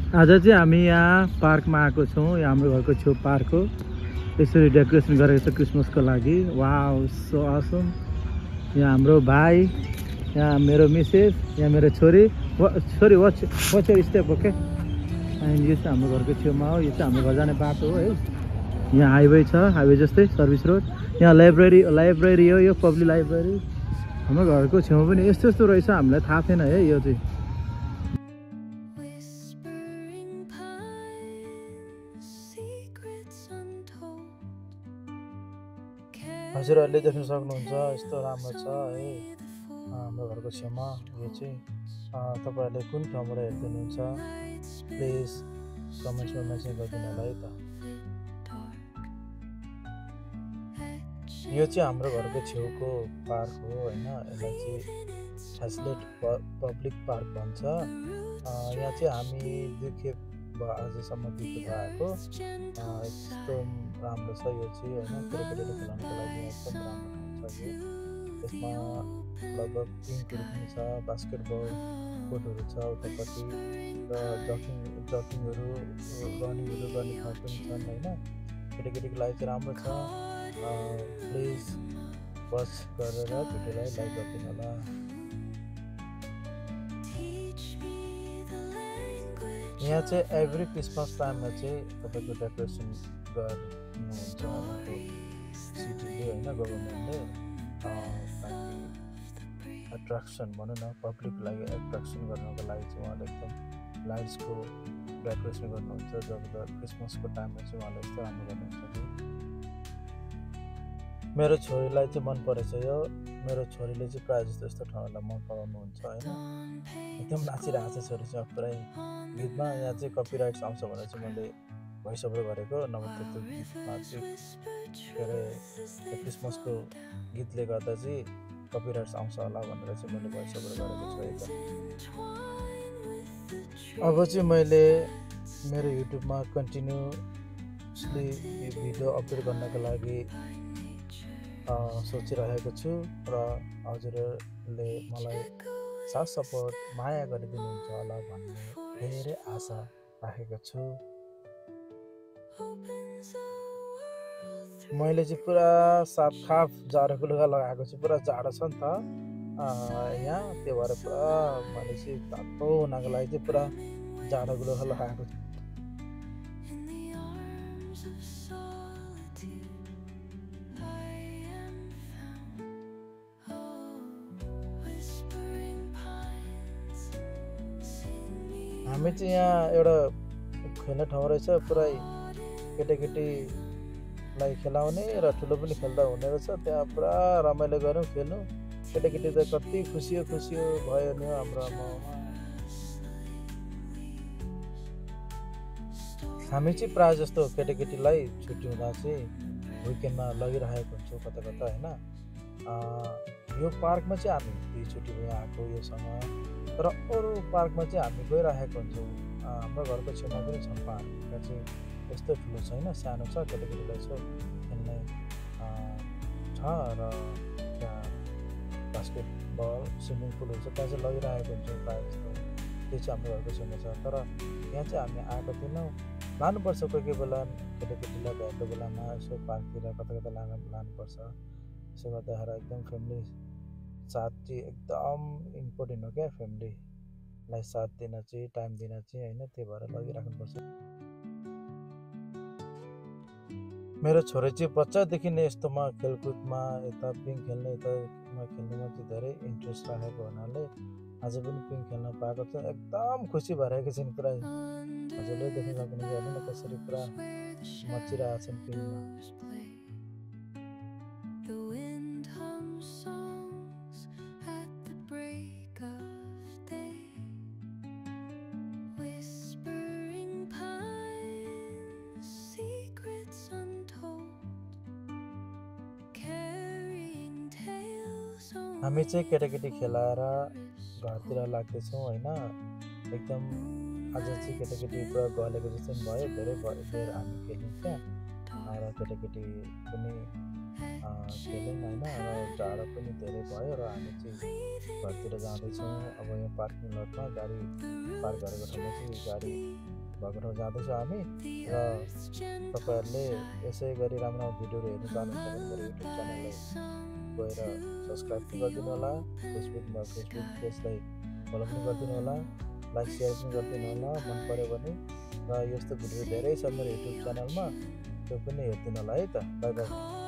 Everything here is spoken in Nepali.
आज चाहिँ हामी यहाँ पार्कमा आएको छौँ। यहाँ हाम्रो घरको छेउ पार्क हो। यसरी डेकोरेसन गरेको छ क्रिसमसको लागि। Wow so Assam. यहाँ हाम्रो भाइ, यहाँ मेरो मिसेस, यहाँ मेरो छोरी। छोरी वाच योर स्टेप ओके। अनि यो चाहिँ हाम्रो घरको छेउमा हो। यो चाहिँ हाम्रो घर जाने बाटो हो है। यहाँ हाइवे छ, हाइवे जस्तै सर्भिस रोड। यहाँ लाइब्रेरी हो, यो पब्लिक लाइब्रेरी। हाम्रो घरको छेउमा पनि यस्तो यस्तो रहेछ, हामीलाई थाहा थिएन है यो चाहिँ। हजुरहरूले देख्न सक्नुहुन्छ यस्तो राम्रो छ है हाम्रो घरको छेउमा। यो चाहिँ तपाईँहरूले कुन ठाउँबाट हेर्दै हुनुहुन्छ प्लिज कमेन्ट्समा मेन्सन गरिदिनु होला है त। यो चाहिँ हाम्रो घरको छेउको पार्क हो होइन। यसलाई चाहिँ ह्यास्लेट पब्लिक पार्क भन्छ। यहाँ चाहिँ हामी दुईखेप आजसम्म दुईखेप आएको। यस्तो राम्रो छ यो चाहिँ होइन। केटाकेटीले खेलाउनुको लागि एकदम राम्रो ठाउँ छ यो। यसमा लगभग पिङहरू पनि छ, बास्केटबल कोर्टहरू छ उतापट्टि, र जगिङहरू रनिङहरू गर्ने ठाउँ पनि छन् होइन। केटाकेटीको लागि चाहिँ राम्रो छ। प्लिज वाच गरेर भिडियोलाई लाइक गरिदिनु होला। यहाँ चाहिँ एभ्री क्रिसमस टाइममा चाहिँ तपाईँको डेकोरेसन गर्नुहुन्छ उहाँको सिटीले होइन, गभर्मेन्टले। एट्र्याक्सन भनौँ न, पब्लिकको लागि एट्र्याक्सन गर्नको लागि चाहिँ उहाँले एकदम लाइट्सको डेकोरेसन गर्नुहुन्छ। जब क्रिसमसको टाइममा चाहिँ उहाँले यस्तो राम्रो गर्नुहुन्छ कि मेरो छोरीलाई चाहिँ मन परेछ यो। मेरो छोरीले चाहिँ प्रायः जस्तो यस्तो ठाउँहरूलाई मन पराउनुहुन्छ होइन। एकदम नाचिरहेको छ छोरी चाहिँ पुरै गीतमा। यहाँ चाहिँ कपिराइट्स आउँछ भनेर चाहिँ मैले भोइस ओभर गरेको, नभए त्यो गीतमा चाहिँ के अरे क्रिसमसको गीतले गर्दा चाहिँ कपिराइट्स आउँछ होला भनेर चाहिँ मैले भोइस ओभर गरेको छु एकदम। अब चाहिँ मैले मेरो युट्युबमा कन्टिन्युसली भिडियो अपलोड गर्नको लागि सोचिरहेको छु र हजुरहरूले मलाई साथ सपोर्ट माया गरिदिनुहुन्छ होला भन्ने धेरै आशा राखेको छु। मैले चाहिँ पुरा सापखाप जाडोको लुगा लगाएको छु। पुरा जाडो छ नि त यहाँ, त्यो भएर पुरा मैले चाहिँ तातो हुनको लागि चाहिँ पुरा जाडोको लुगा लगाएको छु। हामी चाहिँ यहाँ एउटा खेल्ने ठाउँ रहेछ, पुरै केटाकेटीलाई खेलाउने र ठुलो पनि खेल्दा हुने रहेछ। त्यहाँ पुरा रमाइलो गऱ्यौँ, खेल्नु। केटाकेटी त कति खुसी भयो नि हाम्रो आमामा। हामी चाहिँ प्रायः जस्तो केटाकेटीलाई छुट्टी हुँदा चाहिँ विकेन्डमा लगिरहेको हुन्छौँ कता कता होइन। यो पार्कमा चाहिँ हामी दुईचोटि भयो आएको योसँग, तर अरू पार्कमा चाहिँ हामी गइरहेको हुन्छौँ। हाम्रो घरको छेउमा पनि छ पार्क, त्यहाँ चाहिँ यस्तो ठुलो छैन, सानो छ, केटाकेटीलाई यसो खेल्ने छ। र त्यहाँ बास्केटबल स्विमिङ पुलहरू छ, त्यहाँ चाहिँ लगिरहेको हुन्छौँ प्रायः जस्तो। त्यो चाहिँ हाम्रो घरको छेउमा छ। तर यहाँ चाहिँ हामी आएको थिएनौँ। लानुपर्छ कोही कोही बेला केटाकेटीलाई भएको बेलामा यसो पार्कतिर कता कता लानुपर्छ। यसो गर्दाखेरि एकदम फ्यामिली साथ चाहिँ एकदम इम्पोर्टेन्ट हो क्या, फ्यामिलीलाई साथ दिन चाहिँ, टाइम दिन चाहिँ होइन। त्यही भएर लगिराख्नुपर्छ। मेरो छोरी चाहिँ बच्चादेखि नै यस्तोमा खेलकुदमा, यता पिङ खेल्ने, यतामा खेल्नेमा चाहिँ धेरै इन्ट्रेस्ट राखेको हुनाले आज पनि पिङ खेल्न पाएको छ। एकदम खुसी भइरहेको छिन् पुरा। हजुरले देख्न सक्नुहुन्छ हेर्नु न कसरी पुरा मचिरहेको छन् पिङमा। हामी चाहिँ केटाकेटी खेलाएर घरतिर लाग्दैछौँ होइन। एकदम आज चाहिँ केटाकेटी पुरा गलेको जस्तो पनि भयो। धेरै बेर हामी खेल्यौँ त्यहाँ, र केटाकेटी पनि खेल्यौँ होइन र टाढा पनि धेरै भयो र हामी चाहिँ घरतिर जाँदैछौँ। अब यहाँ पार्किङ लटमा गाडी पार्क गरेको ठाउँमा चाहिँ गाडी भएको ठाउँ जाँदैछौँ हामी र तपाईँहरूले यसै गरी राम्रो राम्रो भिडियोहरू हेर्नु चाहनुहुन्छ भने मेरो युट्युब च्यानललाई गएर सब्सक्राइब पनि गरिदिनु होला। फेसबुक पेजलाई फलो पनि गरिदिनु होला, लाइक सेयर पनि गरिदिनु होला मन पऱ्यो भने। र यस्तो भिडियो धेरै छ मेरो युट्युब च्यानलमा, त्यो पनि हेरिदिनु होला है त। By by.